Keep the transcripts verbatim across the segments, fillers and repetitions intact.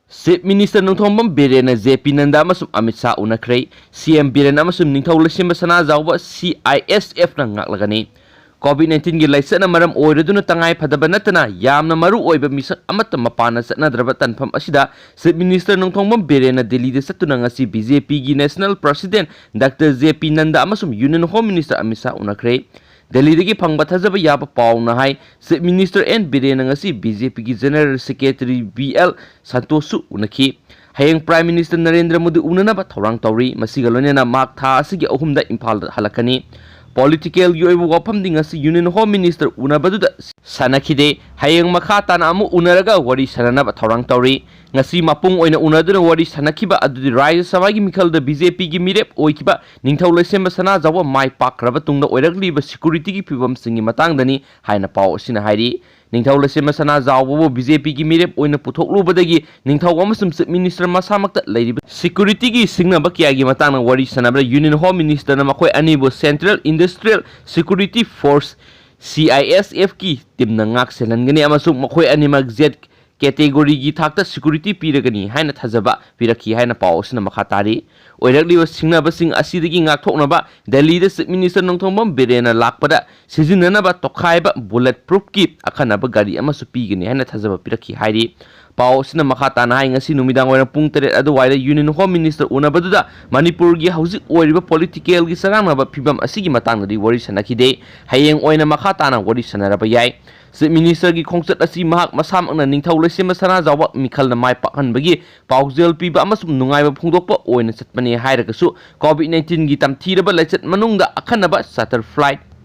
Chief Minister Nongthombam ꯕꯤꯔꯦꯟꯅ J ꯄꯤ ꯅꯟꯗ ꯑꯃꯁꯨꯡ ꯑꯃꯤꯠ ꯁꯥꯍ ꯎꯅꯈ꯭ꯔꯦ꯫ ꯁꯤ M Biren ꯑꯃꯁꯨꯡ ꯅꯤꯡꯊꯧ ꯂꯩꯁꯦꯝꯕ ꯁꯅꯥꯖꯥꯎꯕ ꯁꯤ ꯑꯥꯏ ꯑꯦꯁ ꯑꯦꯐꯅ ꯉꯥꯛꯂꯒꯅꯤ꯫ ꯀꯣꯚꯤꯗ ꯅꯥꯏꯟꯇꯤꯟꯒꯤ ꯂꯥꯏꯆꯠꯅ ꯃꯔꯝ ꯑꯣꯏꯔꯗꯨꯅ ꯇꯉꯥꯏ ꯐꯗꯕ ꯅꯠꯇꯅ ꯌꯥꯝꯅ ꯃꯔꯨ ꯑꯣꯏꯕ ꯃꯤꯁꯛ ꯑꯃꯠꯇ ꯃꯄꯥꯟꯅ ꯆꯠꯅꯗ꯭ꯔꯕ ꯇꯥꯟꯐꯝ ꯑꯁꯤꯗ Chief Minister ꯅꯣꯡꯊꯣꯝꯕꯝ ꯕꯤꯔꯦꯟꯅ ꯗꯤꯜꯂꯤꯗ ꯆꯠꯇꯨꯅ ꯉꯁꯤ ꯕꯤ ꯖꯦ ꯄꯤꯒꯤ National President ꯗꯥꯛꯇꯔ ꯖꯦ ꯄꯤ ꯅꯟꯗ ꯑꯃꯁꯨꯡ Union Home Minister Amit Shah ꯎꯅꯈ꯭ꯔꯦ꯫ ꯗꯦꯜꯂꯤꯗꯒꯤ ꯐꯪꯕ ꯊꯥꯖꯕ ꯌꯥꯕ ꯄꯥꯎꯅ ꯍꯥꯏ, Chief Minister ꯑꯦꯟ ꯕꯤꯔꯦꯟꯅ ꯉꯁꯤ ꯕꯤ ꯖꯦ ꯄꯤꯒꯤ General Secretary ꯕꯤ ꯑꯦꯜ ꯁꯟꯇꯣꯁꯁꯨ ꯎꯅꯈꯤ꯫ ꯍꯌꯦꯡ Prime Minister ꯅꯔꯦꯟꯗ꯭ꯔ ꯃꯣꯗꯤ ꯎꯅꯅꯕ ꯊꯧꯔꯥꯡ ꯇꯧꯔꯤ꯫ ꯃꯁꯤꯒ ꯂꯣꯏꯅꯅ ꯃꯍꯥꯛ ꯊꯥ ꯑꯁꯤꯒꯤ ꯑꯍꯨꯝꯗ ꯏꯝꯐꯥꯜꯗ ꯍꯜꯂꯛꯀꯅꯤ꯫ Politicalꯒꯤ ꯑꯣꯏꯕ ꯋꯥꯐꯝꯗꯤ ꯉꯁꯤ Union Home Minister ꯎꯅꯕꯗꯨꯗ ꯁꯥꯟꯅꯈꯤꯗꯦ꯫ ꯍꯌꯦꯡ ꯃꯈꯥ ꯇꯥꯅ ꯑꯃꯨꯛ ꯎꯅꯔꯒ ꯋꯥꯔꯤ ꯁꯥꯟꯅꯅꯕ ꯊꯧꯔꯥꯡ ꯇꯧꯔꯤ꯫ ꯉꯁꯤ ꯃꯄꯨꯡ ꯑꯣꯏꯅ ꯎꯅꯗꯨꯅ ꯋꯥꯔꯤ ꯁꯥꯟꯅꯈꯤꯕ ꯑꯗꯨꯗꯤ ꯔꯥꯖ꯭ꯌ ꯁꯚꯥꯒꯤ ꯃꯤꯈꯜꯗ ꯕꯤ ꯖꯦ ꯄꯤꯒꯤ ꯃꯤꯔꯦꯞ ꯑꯣꯏꯈꯤꯕ ꯅꯤꯡꯊꯧ ꯂꯩꯁꯦꯝꯕ ꯁꯅꯥꯖꯥꯎꯕ ꯃꯥꯏ ꯄꯥꯛꯈ꯭ꯔꯕ ꯇꯨꯡꯗ ꯑꯣꯏꯔꯛꯂꯤꯕ securityꯒꯤ ꯐꯤꯕꯝꯁꯤꯡꯒꯤ ꯃꯇꯥꯡꯗꯅꯤ ꯍꯥꯏꯅ ꯄꯥꯎ ꯑꯁꯤꯅ ꯍꯥꯏꯔꯤ꯫ ꯅꯤꯡꯊꯧ ꯂꯩꯁꯦꯝꯕ ꯁꯅꯥꯖꯥꯎꯕꯕꯨ ꯕꯤ ꯖꯦ ꯄꯤꯒꯤ ꯃꯤꯔꯦꯞ ꯑꯣꯏꯅ ꯄꯨꯊꯣꯛꯂꯨꯕꯗꯒꯤ ꯅꯤꯡꯊꯧ ꯑꯃꯁꯨꯡ Chief Minister ꯃꯁꯥꯃꯛꯇ ꯂꯩꯔꯤꯕ securityꯒꯤ ꯁꯤꯡꯅꯕ ꯀꯌꯥꯒꯤ ꯃꯇꯥꯡꯗ ꯋꯥꯔꯤ ꯁꯥꯟꯅꯕꯗ Union Home Ministerꯅ ꯃꯈꯣꯏ ꯑꯅꯤꯕꯨ Central Industrial Security Force, C I ꯑꯦꯁ ꯑꯦꯐꯀꯤ teamꯅ ꯉꯥꯛ ꯁꯦꯜꯍꯟꯒꯅꯤ ꯑꯃꯁꯨꯡ ꯃꯈꯣꯏ ꯑꯅꯤꯃꯛ Z categoryꯒꯤ ꯊꯥꯛꯇ security ꯄꯤꯔꯒꯅꯤ ꯍꯥꯏꯅ ꯊꯥꯖꯕ ꯄꯤꯔꯛꯈꯤ ꯍꯥꯏꯅ ꯄꯥꯎ ꯑꯁꯤꯅ ꯃꯈꯥ ꯇꯥꯔꯤ꯫ ꯑꯣꯏꯔꯛꯂꯤꯕ ꯁꯤꯡꯅꯕꯁꯤꯡ ꯑꯁꯤꯗꯒꯤ ꯉꯥꯛꯊꯣꯛꯅꯕ ꯗꯦꯜꯂꯤꯗ Chief Minister ꯅꯣꯡꯊꯣꯝꯕꯝ ꯕꯤꯔꯦꯟꯅ ꯂꯥꯛꯄꯗ ꯁꯤꯖꯤꯟꯅꯅꯕ ꯇꯣꯈꯥꯏꯕ bullet proofꯀꯤ ꯑꯈꯟꯅꯕ ꯒꯥꯔꯤ ꯑꯃꯁꯨ ꯄꯤꯒꯅꯤ ꯍꯥꯏꯅ ꯊꯥꯖꯕ ꯄꯤꯔꯛꯈꯤ ꯍꯥꯏꯔꯤ꯫ ꯄꯥꯎ ꯑꯁꯤꯅ ꯃꯈꯥ ꯇꯥꯅ ꯍꯥꯏ, ꯉꯁꯤ ꯅꯨꯃꯤꯗꯥꯡ ꯋꯥꯏꯔꯝ ꯄꯨꯡ ꯇꯔꯦꯠ ꯑꯗꯨꯋꯥꯏꯗ Union Home Minister ꯎꯅꯕꯗꯨꯗ ꯃꯅꯤꯄꯨꯔꯒꯤ ꯍꯧꯖꯤꯛ ꯑꯣꯏꯔꯤꯕ politicalꯒꯤ ꯆꯔꯥꯡꯅꯕ ꯐꯤꯕꯝ ꯑꯁꯤꯒꯤ ꯃꯇꯥꯡꯗꯗꯤ ꯋꯥꯔꯤ ꯁꯥꯟꯅꯈꯤꯗꯦ꯫ ꯍꯌꯦꯡ ꯑꯣꯏꯅ ꯃꯈꯥ ꯇꯥꯅ ꯋꯥꯔꯤ ꯁꯥꯟꯅꯔꯕ ꯌꯥꯏ꯫ Chief Ministerꯒꯤ ꯈꯣꯡꯆꯠ ꯑꯁꯤ ꯃꯍꯥꯛ ꯃꯁꯥꯃꯛꯅ ꯅꯤꯡꯊꯧ ꯂꯩꯁꯦꯝꯕ ꯁꯅꯥꯖꯥꯎꯕ ꯃꯤꯈꯜꯅ ꯃꯥꯏ ꯄꯥꯛꯍꯟꯕꯒꯤ ꯄꯥꯎꯖꯦꯜ ꯄꯤꯕ ꯑꯃꯁꯨꯡ ꯅꯨꯡꯉꯥꯏꯕ ꯐꯣꯡꯗꯣꯛꯄ ꯑꯣꯏꯅ ꯆꯠꯄꯅꯤ ꯍꯥꯏꯔꯒꯁꯨ, ꯀꯣꯚꯤꯗ ꯅꯥꯏꯟꯇꯤꯟꯒꯤ ꯇꯝꯊꯤꯔꯕ ꯂꯥꯏꯆꯠ ꯃꯅꯨꯡꯗ ꯑꯈꯟꯅꯕ charter flight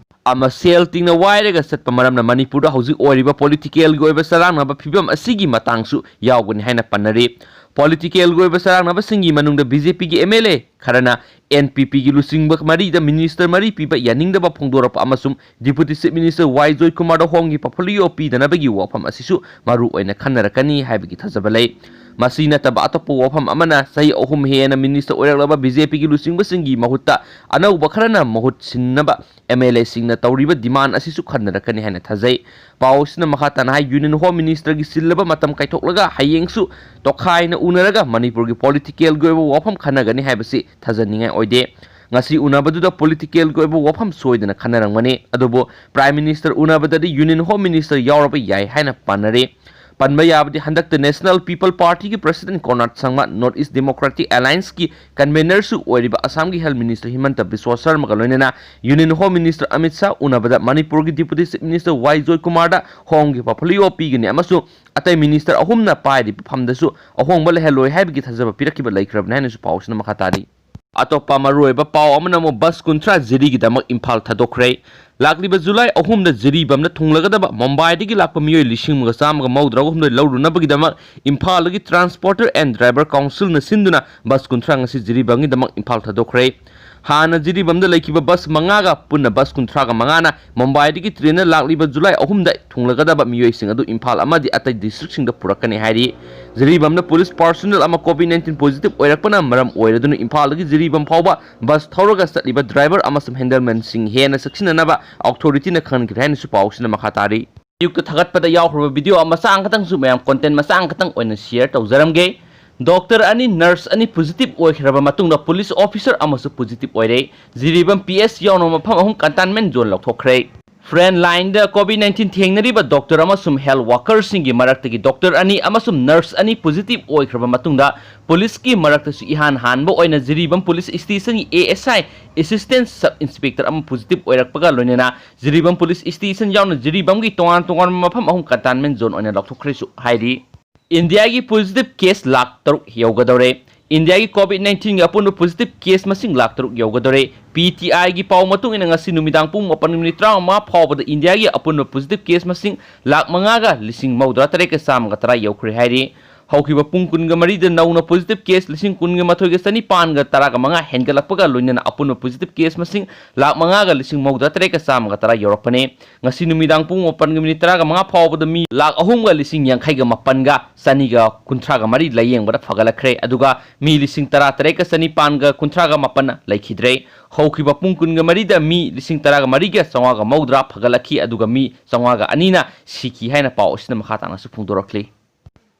ꯑꯃ ꯁꯦꯜ ꯇꯤꯡꯅ ꯋꯥꯏꯔꯒ ꯆꯠꯄ ꯃꯔꯝꯅ ꯃꯅꯤꯄꯨꯔꯗ ꯍꯧꯖꯤꯛ ꯑꯣꯏꯔꯤꯕ politicalꯒꯤ ꯑꯣꯏꯕ ꯆꯔꯥꯡꯅꯕ ꯐꯤꯕꯝ ꯑꯁꯤꯒꯤ ꯃꯇꯥꯡꯁꯨ ꯌꯥꯎꯒꯅꯤ ꯍꯥꯏꯅ ꯄꯟꯅꯔꯤ꯫ Politicalꯒꯤ ꯑꯣꯏꯕ ꯆꯔꯥꯡꯅꯕꯁꯤꯡꯒꯤ ꯃꯅꯨꯡꯗ ꯕꯤ ꯖꯦ ꯄꯤꯒꯤ ꯑꯦꯝ ꯑꯦꯜ ꯑꯦ ꯈꯔꯅ ꯑꯦꯟ ꯄꯤ ꯄꯤꯒꯤ ꯂꯨꯆꯤꯡꯕ ꯃꯔꯤꯗ minister ꯃꯔꯤ ꯄꯤꯕ ꯌꯥꯅꯤꯡꯗꯕ ꯐꯣꯡꯗꯣꯔꯛꯄ ꯑꯃꯁꯨꯡ Deputy Chief Minister ꯋꯥꯏ ꯖꯣꯏꯀꯨꯃꯥꯔꯗ ꯍꯣꯝꯒꯤ portfolio ꯄꯤꯗꯅꯕꯒꯤ ꯋꯥꯐꯝ ꯑꯁꯤꯁꯨ ꯃꯔꯨ ꯑꯣꯏꯅ ꯈꯟꯅꯔꯛꯀꯅꯤ ꯍꯥꯏꯕꯒꯤ ꯊꯥꯖꯕ ꯂꯩ꯫ ꯃꯁꯤ ꯅꯠꯇꯕ ꯑꯇꯣꯞꯄ ꯋꯥꯐꯝ ꯑꯃꯅ, ꯆꯍꯤ ꯑꯍꯨꯝ ꯍꯦꯟꯅ ꯃꯤꯅꯤꯁꯇꯔ ꯑꯣꯏꯔꯛꯂꯕ ꯕꯤ ꯖꯦ ꯄꯤꯒꯤ ꯂꯨꯆꯤꯡꯕꯁꯤꯡꯒꯤ ꯃꯍꯨꯠꯇ ꯑꯅꯧꯕ ꯈꯔꯅ ꯃꯍꯨꯠ ꯁꯤꯟꯅꯕ ꯑꯦꯝ ꯑꯦꯜ ꯑꯦꯁꯤꯡꯅ ꯇꯧꯔꯤꯕ ꯗꯤꯃꯥꯟ ꯑꯁꯤꯁꯨ ꯈꯟꯅꯔꯛꯀꯅꯤ ꯍꯥꯏꯅ ꯊꯥꯖꯩ꯫ ꯄꯥꯎ ꯑꯁꯤꯅ ꯃꯈꯥ ꯇꯥꯅ ꯍꯥꯏ, ꯌꯨꯅꯤꯌꯟ ꯍꯣꯝ ꯃꯤꯅꯤꯁꯇꯔꯒꯤ ꯆꯤꯜꯂꯕ ꯃꯇꯝ ꯀꯥꯏꯊꯣꯛꯂꯒ ꯍꯌꯦꯡꯁꯨ ꯇꯣꯈꯥꯏꯅ ꯎꯅꯔꯒ ꯃꯅꯤꯄꯨꯔꯒꯤ ꯄꯣꯂꯤꯇꯤꯀꯦꯜꯒꯤ ꯑꯣꯏꯕ ꯋꯥꯐꯝ ꯈꯟꯅꯒꯅꯤ ꯍꯥꯏꯕꯁꯤ ꯊꯥꯖꯅꯤꯡꯉꯥꯏ ꯑꯣꯏꯗꯦ꯫ ꯉꯁꯤ ꯎꯅꯕꯗꯨꯗ ꯄꯣꯂꯤꯇꯤꯀꯦꯜꯒꯤ ꯑꯣꯏꯕ ꯋꯥꯐꯝ ꯁꯣꯏꯗꯅ ꯈꯟꯅꯔꯝꯒꯅꯤ, ꯑꯗꯨꯕꯨ ꯄ꯭ꯔꯥꯏꯝ ꯃꯤꯅꯤꯁꯇꯔ ꯎꯅꯕꯗꯗꯤ ꯌꯨꯅꯤꯌꯟ ꯍꯣꯝ ꯃꯤꯅꯤꯁꯇꯔ ꯌꯥꯎꯔꯕ ꯌꯥꯏ ꯍꯥꯏꯅ ꯄꯥꯅꯔꯤ꯫ ꯄꯟꯕ ꯌꯥꯕꯗꯤ, ꯍꯟꯗꯛꯇ ꯅꯦꯁꯅꯦꯜ ꯄꯤꯄꯜ ꯄꯥꯔꯇꯤꯒꯤ ꯄ꯭ꯔꯁꯤꯗꯦꯟ ꯀꯣꯅꯥꯔꯗ ꯁꯪꯃꯥ, ꯅꯣꯔꯠ ꯏꯁ ꯗꯦꯃꯣꯀ꯭ꯔꯦꯇꯤꯛ ꯑꯦꯂꯥꯌꯟꯁꯀꯤ ꯀꯟꯚꯦꯅꯔꯁꯨ ꯑꯣꯏꯔꯤꯕ ꯑꯁꯥꯝꯒꯤ ꯍꯦꯜꯊ ꯃꯤꯅꯤꯁꯇꯔ ꯍꯤꯃꯟꯇ ꯕꯤꯁ꯭ꯋꯥ ꯁꯔꯃꯒ ꯂꯣꯏꯅꯅ union home minister Amit Shah ꯎꯅꯕꯗ ꯃꯅꯤꯄꯨꯔꯒꯤ ꯗꯤꯄꯨꯇꯤ ꯆꯤꯐ ꯃꯤꯅꯤꯁꯇꯔ ꯋꯥꯏ ꯖꯣꯏꯀꯨꯃꯥꯔꯗ ꯍꯣꯝꯒꯤ ꯄꯣꯔꯠꯐꯣꯂꯤꯑꯣ ꯄꯤꯒꯅꯤ ꯑꯃꯁꯨꯡ ꯑꯇꯩ ꯃꯤꯅꯤꯁꯇꯔ ꯑꯍꯨꯝꯅ ꯄꯥꯏꯔꯤꯕ ꯐꯝꯗꯁꯨ ꯑꯍꯣꯡꯕ ꯂꯩꯍꯜꯂꯣꯏ ꯍꯥꯏꯕꯒꯤ ꯊꯥꯖꯕ ꯄꯤꯔꯛꯈꯤꯕ ꯂꯩꯈ꯭ꯔꯕꯅꯤ ꯍꯥꯏꯅꯁꯨ ꯄꯥꯎꯁꯤꯅ ꯃꯈꯥ ꯇꯥꯔꯤ꯫ ꯑꯇꯣꯞꯄ ꯃꯔꯨꯑꯣꯏꯕ ꯄꯥꯎ ꯑꯃꯅ ꯑꯃꯨꯛ ꯕꯁ ꯀꯨꯟꯊ꯭ꯔꯥ ꯖꯤꯔꯤꯒꯤꯗꯃꯛ ꯏꯝꯐꯥꯜ ꯊꯥꯗꯣꯛꯈ꯭ꯔꯦ꯫ ꯂꯥꯛꯂꯤꯕ ꯖꯨꯂꯥꯏ ꯑꯍꯨꯝꯗ ꯖꯤꯔꯤꯕꯥꯝꯗ ꯊꯨꯡꯂꯒꯗꯕ ꯃꯨꯝꯕꯥꯏꯗꯒꯤ ꯂꯥꯛꯄ ꯃꯤꯑꯣꯏ ꯂꯤꯁꯤꯡ ꯑꯃꯒ ꯆꯥꯝꯃꯒ ꯃꯧꯗ꯭ꯔꯥ ꯍꯨꯝꯗꯣꯏ ꯂꯧꯔꯨꯅꯕꯒꯤꯗꯃꯛ ꯏꯝꯐꯥꯜꯗꯒꯤ Transporter and Driver Councilꯅ ꯁꯤꯟꯗꯨꯅ ꯕꯁ ꯀꯨꯟꯊ꯭ꯔꯥ ꯉꯁꯤ ꯖꯤꯔꯤꯕꯥꯝꯒꯤꯗꯃꯛ ꯏꯝꯐꯥꯜ ꯊꯥꯗꯣꯛꯈ꯭ꯔꯦ꯫ ꯍꯥꯟꯅ ꯖꯤꯔꯤꯕꯥꯝꯗ ꯂꯩꯈꯤꯕ ꯕꯁ ꯃꯉꯥꯒ ꯄꯨꯟꯅ ꯕꯁ ꯀꯨꯟꯊ꯭ꯔꯥꯒ ꯃꯉꯥꯅ ꯃꯨꯝꯕꯥꯏꯗꯒꯤ ꯇ꯭ꯔꯦꯟꯗ ꯂꯥꯛꯂꯤꯕ ꯖꯨꯂꯥꯏ ꯑꯍꯨꯝꯗ ꯊꯨꯡꯂꯒꯗꯕ ꯃꯤꯑꯣꯏꯁꯤꯡ ꯑꯗꯨ ꯏꯝꯐꯥꯜ ꯑꯃꯗꯤ ꯑꯇꯩ ꯗꯤꯁꯇ꯭ꯔꯤꯛꯁꯤꯡꯗ ꯄꯨꯔꯛꯀꯅꯤ ꯍꯥꯏꯔꯤ꯫ ꯖꯤꯔꯤꯕꯥꯝꯗ ꯄꯨꯂꯤꯁ ꯄꯥꯔꯁꯣꯅꯦꯜ ꯑꯃ ꯀꯣꯚꯤꯗ ꯅꯥꯏꯟꯇꯤꯟ ꯄꯣꯖꯤꯇꯤꯚ ꯑꯣꯏꯔꯛꯄꯅ ꯃꯔꯝ ꯑꯣꯏꯔꯗꯨꯅ ꯏꯝꯐꯥꯜꯗꯒꯤ ꯖꯤꯔꯤꯕꯥꯝ ꯐꯥꯎꯕ ꯕꯁ ꯊꯧꯔꯒ ꯆꯠꯂꯤꯕ ꯗ꯭ꯔꯥꯏꯚꯔ ꯑꯃꯁꯨꯡ ꯍꯦꯟꯗꯜꯃꯦꯟꯁꯤꯡ ꯍꯦꯟꯅ ꯆꯦꯛꯁꯤꯟꯅꯅꯕ ꯑꯣꯊꯣꯔꯤꯇꯤꯅ ꯈꯪꯍꯟꯈ꯭ꯔꯦ ꯍꯥꯏꯅꯁꯨ ꯄꯥꯎꯁꯤꯅ ꯃꯈꯥ ꯇꯥꯔꯤ꯫ ꯑꯌꯨꯛꯇ ꯊꯥꯒꯠꯄꯗ ꯌꯥꯎꯈ꯭ꯔꯕ ꯚꯤꯗꯤꯑꯣ ꯃꯆꯥ ꯑꯃꯈꯛꯇꯪꯁꯨ ꯃꯌꯥꯝ ꯀꯣꯟꯇꯦꯟ ꯃꯆꯥ ꯑꯃꯈꯛꯇꯪ ꯑꯣꯏꯅ ꯁꯤꯌꯔ ꯇꯧꯖꯔꯝꯒꯦ꯫ ꯗꯣꯛꯇꯔ ꯑꯅꯤ, ꯅꯔꯁ ꯑꯅꯤ ꯄꯣꯖꯤꯇꯤꯚ ꯑꯣꯏꯈ꯭ꯔꯕ ꯃꯇꯨꯡꯗ ꯄꯨꯂꯤꯁ ꯑꯣꯐꯤꯁꯔ ꯑꯃꯁꯨ ꯄꯣꯖꯤꯇꯤꯚ ꯑꯣꯏꯔꯦ꯫ ꯖꯤꯔꯤꯕꯥꯝ ꯄꯤ ꯑꯦꯁ ꯌꯥꯎꯅ ꯃꯐꯝ ꯑꯍꯨꯝ ꯀꯟꯇꯦꯟꯃꯦꯟ ꯖꯣꯟ ꯂꯧꯊꯣꯛꯈ꯭ꯔꯦ꯫ ꯐ꯭ꯔꯟ ꯂꯥꯏꯟꯗ ꯀꯣꯚꯤꯗ ꯅꯥꯏꯟꯇꯤꯟ ꯊꯦꯡꯅꯔꯤꯕ ꯗꯣꯛꯇꯔ ꯑꯃꯁꯨꯡ ꯍꯦꯜꯊ ꯋꯥꯀꯔꯁꯤꯡꯒꯤ ꯃꯔꯛꯇꯒꯤ ꯗꯣꯛꯇꯔ ꯑꯅꯤ ꯑꯃꯁꯨꯡ ꯅꯔꯁ ꯑꯅꯤ ꯄꯣꯖꯤꯇꯤꯚ ꯑꯣꯏꯈ꯭ꯔꯕ ꯃꯇꯨꯡꯗ ꯄꯨꯂꯤꯁꯀꯤ ꯃꯔꯛꯇꯁꯨ ꯏꯍꯥꯟ ꯍꯥꯟꯕ ꯑꯣꯏꯅ ꯖꯤꯔꯤꯕꯥꯝ ꯄꯨꯂꯤꯁ ꯁ꯭ꯇꯦꯁꯟꯒꯤ A S I assistant sub inspector ꯑꯃ ꯄꯣꯖꯤꯇꯤꯚ ꯑꯣꯏꯔꯛꯄꯒ ꯂꯣꯏꯅꯅ ꯖꯤꯔꯤꯕꯥꯝ ꯄꯨꯂꯤꯁ ꯁ꯭ꯇꯦꯁꯟ ꯌꯥꯎꯅ ꯖꯤꯔꯤꯕꯥꯝꯒꯤ ꯇꯣꯉꯥꯟ ꯇꯣꯉꯥꯟꯕ ꯃꯐꯝ ꯑꯍꯨꯝ ꯀꯟꯇꯦꯟꯃꯦꯟ ꯖꯣꯟ ꯑꯣꯏꯅ ꯂꯥꯎꯊꯣꯛꯈ꯭ꯔꯦꯁꯨ ꯍꯥꯏꯔꯤ꯫ ꯏꯟꯗꯤꯌꯥꯒꯤ ꯄꯣꯖꯤꯇꯤꯚ ꯀꯦꯁ ꯂꯥꯈ ꯇꯔꯨꯛ ꯌꯧꯒꯗꯧꯔꯦ꯫ ꯏꯟꯗꯤꯌꯥꯒꯤ ꯀꯣꯚꯤꯗ ꯅꯥꯏꯟꯇꯤꯟꯒꯤ ꯑꯄꯨꯟꯕ ꯄꯣꯖꯤꯇꯤꯚ ꯀꯦꯁ ꯃꯁꯤꯡ ꯂꯥꯈ ꯇꯔꯨꯛ ꯌꯧꯒꯗꯧꯔꯦ꯫ ꯄꯤ ꯇꯤ ꯑꯥꯏꯒꯤ ꯄꯥꯎ ꯃꯇꯨꯡ ꯏꯟꯅ ꯉꯁꯤ ꯅꯨꯃꯤꯗꯥꯡ ꯄꯨꯡ ꯃꯥꯄꯟ ꯃꯤꯅꯤꯠ ꯇꯔꯥꯃꯉꯥ ꯐꯥꯎꯕꯗ ꯏꯟꯗꯤꯌꯥꯒꯤ ꯑꯄꯨꯟꯕ ꯄꯣꯖꯤꯇꯤꯚ ꯀꯦꯁ ꯃꯁꯤꯡ ꯂꯥꯈ ꯃꯉꯥꯒ ꯂꯤꯁꯤꯡ ꯃꯧꯗ꯭ꯔꯥ ꯇꯔꯦꯠꯀ ꯆꯥꯝꯃꯒ ꯇꯔꯥ ꯌꯧꯈ꯭ꯔꯦ ꯍꯥꯏꯔꯤ꯫ ꯍꯧꯈꯤꯕ ꯄꯨꯡ ꯀꯨꯟꯒ ꯃꯔꯤꯗ ꯅꯧꯅ positive case ꯂꯤꯁꯤꯡ ꯀꯨꯟꯒ ꯃꯥꯊꯣꯏꯒ ꯆꯅꯤꯄꯥꯟꯒ ꯇꯔꯥꯒ ꯃꯉꯥ ꯍꯦꯟꯒꯠꯂꯛꯄꯒ ꯂꯣꯏꯅꯅ ꯑꯄꯨꯟꯕ positive case ꯃꯁꯤꯡ ꯂꯥꯈ ꯃꯉꯥꯒ ꯂꯤꯁꯤꯡ ꯃꯧꯗ꯭ꯔꯥ ꯇꯔꯦꯠꯀ ꯆꯥꯝꯃꯒ ꯇꯔꯥ ꯌꯧꯔꯛꯄꯅꯤ꯫ ꯉꯁꯤ ꯅꯨꯃꯤꯗꯥꯡ ꯄꯨꯡ ꯃꯥꯄꯟꯒ ꯃꯤꯅꯤꯠ ꯇꯔꯥꯒ ꯃꯉꯥ ꯐꯥꯎꯕꯗ ꯃꯤ ꯂꯥꯈ ꯑꯍꯨꯝꯒ ꯂꯤꯁꯤꯡ ꯌꯥꯡꯈꯩꯒ ꯃꯥꯄꯟꯒ ꯆꯅꯤꯒ ꯀꯨꯟꯊ꯭ꯔꯥꯒ ꯃꯔꯤ ꯂꯥꯌꯦꯡꯕꯗ ꯐꯒꯠꯂꯛꯈ꯭ꯔꯦ꯫ ꯑꯗꯨꯒ ꯃꯤ ꯂꯤꯁꯤꯡ ꯇꯔꯥ ꯇꯔꯦꯠꯀ ꯆꯅꯤꯄꯥꯟꯒ ꯀꯨꯟꯊ꯭ꯔꯥꯒ ꯃꯥꯄꯟꯅ ꯂꯩꯈꯤꯗ꯭ꯔꯦ꯫ ꯍꯧꯈꯤꯕ ꯄꯨꯡ ꯀꯨꯟꯒ ꯃꯔꯤꯗ ꯃꯤ ꯂꯤꯁꯤꯡ ꯇꯔꯥꯒ ꯃꯔꯤꯒ ꯆꯥꯝꯃꯉꯥꯒ ꯃꯧꯗ꯭ꯔꯥ ꯐꯒꯠꯂꯛꯈꯤ, ꯑꯗꯨꯒ ꯃꯤ ꯆꯥꯝꯃꯉꯥꯒ ꯑꯅꯤꯅ ꯁꯤꯈꯤ ꯍꯥꯏꯅ ꯄꯥꯎ ꯑꯁꯤꯅ ꯃꯈꯥ ꯇꯥꯅꯁꯨ ꯐꯣꯡꯗꯣꯔꯛꯂꯤ꯫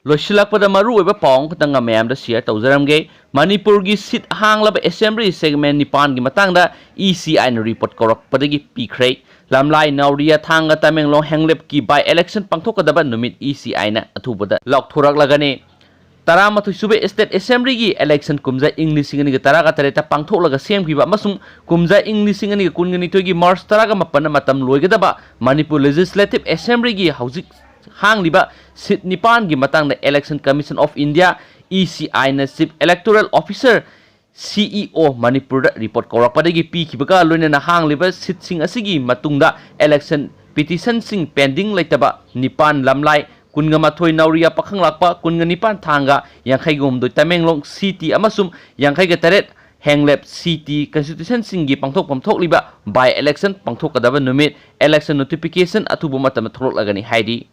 ꯂꯣꯏꯁꯤꯜꯂꯛꯄꯗ ꯃꯔꯨꯑꯣꯏꯕ ꯄꯥꯎ ꯑꯃꯈꯛꯇꯪꯒ ꯃꯌꯥꯝꯗ share ꯇꯧꯖꯔꯝꯒꯦ꯫ ꯃꯅꯤꯄꯨꯔꯒꯤ seat ꯍꯥꯡꯂꯕ assembly segment ꯅꯤꯄꯥꯟꯒꯤ ꯃꯇꯥꯡꯗ ECIꯅ report ꯀꯧꯔꯛꯄꯗꯒꯤ ꯄꯤꯈ꯭ꯔꯦ꯫ ꯂꯝꯂꯥꯏ, ꯅꯥꯎꯔꯤꯌꯥ, ꯊꯥꯡꯒ, ꯇꯃꯦꯡꯂꯣꯡ ꯍꯦꯡꯂꯦꯞꯀꯤ by election ꯄꯥꯡꯊꯣꯛꯀꯗꯕ ꯅꯨꯃꯤꯠ ECIꯅ ꯑꯊꯨꯕꯗ ꯂꯥꯎꯊꯣꯔꯛꯂꯒꯅꯤ꯫ ꯇꯔꯥꯃꯥꯊꯣꯏ ꯁꯨꯕ state assemblyꯒꯤ election ꯀꯨꯝꯖꯥ ꯏꯪ ꯂꯤꯁꯤꯡ ꯑꯅꯤꯒ ꯇꯔꯥꯒ ꯇꯔꯦꯠꯇ ꯄꯥꯡꯊꯣꯛꯂꯒ ꯁꯦꯝꯈꯤꯕ ꯑꯃꯁꯨꯡ ꯀꯨꯝꯖꯥ ꯏꯪ ꯂꯤꯁꯤꯡ ꯑꯅꯤꯒ ꯀꯨꯟꯒ ꯅꯤꯊꯣꯏꯒꯤ March ꯇꯔꯥꯒ ꯃꯥꯄꯟꯅ ꯃꯇꯝ ꯂꯣꯏꯒꯗꯕ ꯃꯅꯤꯄꯨꯔ legislative assemblyꯒꯤ ꯍꯧꯖꯤꯛ ꯍꯥꯡꯂꯤꯕ seat ꯅꯤꯄꯥꯟꯒꯤ ꯃꯇꯥꯡꯗ Election Commission of India, ECIꯅ Chief Electoral Officer, CEO ꯃꯅꯤꯄꯨꯔꯗ report ꯀꯧꯔꯛꯄꯗꯒꯤ ꯄꯤꯈꯤꯕꯒ ꯂꯣꯏꯅꯅ ꯍꯥꯡꯂꯤꯕ seatꯁꯤꯡ ꯑꯁꯤꯒꯤ ꯃꯇꯨꯡꯗ election petitionꯁꯤꯡ pending ꯂꯩꯇꯕ ꯅꯤꯄꯥꯟ ꯂꯝꯂꯥꯏ, ꯀꯨꯟꯒ ꯃꯥꯊꯣꯏ ꯅꯥꯎꯔꯤꯌꯥ ꯄꯥꯈꯪꯂꯥꯛꯄ, ꯀꯨꯟꯒ ꯅꯤꯄꯥꯟ ꯊꯥꯡꯒ, ꯌꯥꯡꯈꯩꯒ ꯍꯨꯝꯗꯣꯏ ꯇꯃꯦꯡꯂꯣꯡ city ꯑꯃꯁꯨꯡ ꯌꯥꯡꯈꯩꯒ ꯇꯔꯦꯠ ꯍꯦꯡꯂꯦꯞ city constituencyꯁꯤꯡꯒꯤ ꯄꯥꯡꯊꯣꯛꯐꯝ ꯊꯣꯛꯂꯤꯕ by election ꯄꯥꯡꯊꯣꯛꯀꯗꯕ ꯅꯨꯃꯤꯠ, election notification ꯑꯊꯨꯕ ꯃꯇꯝꯗ ꯊꯣꯛꯂꯛꯂꯒꯅꯤ ꯍꯥꯏꯔꯤ꯫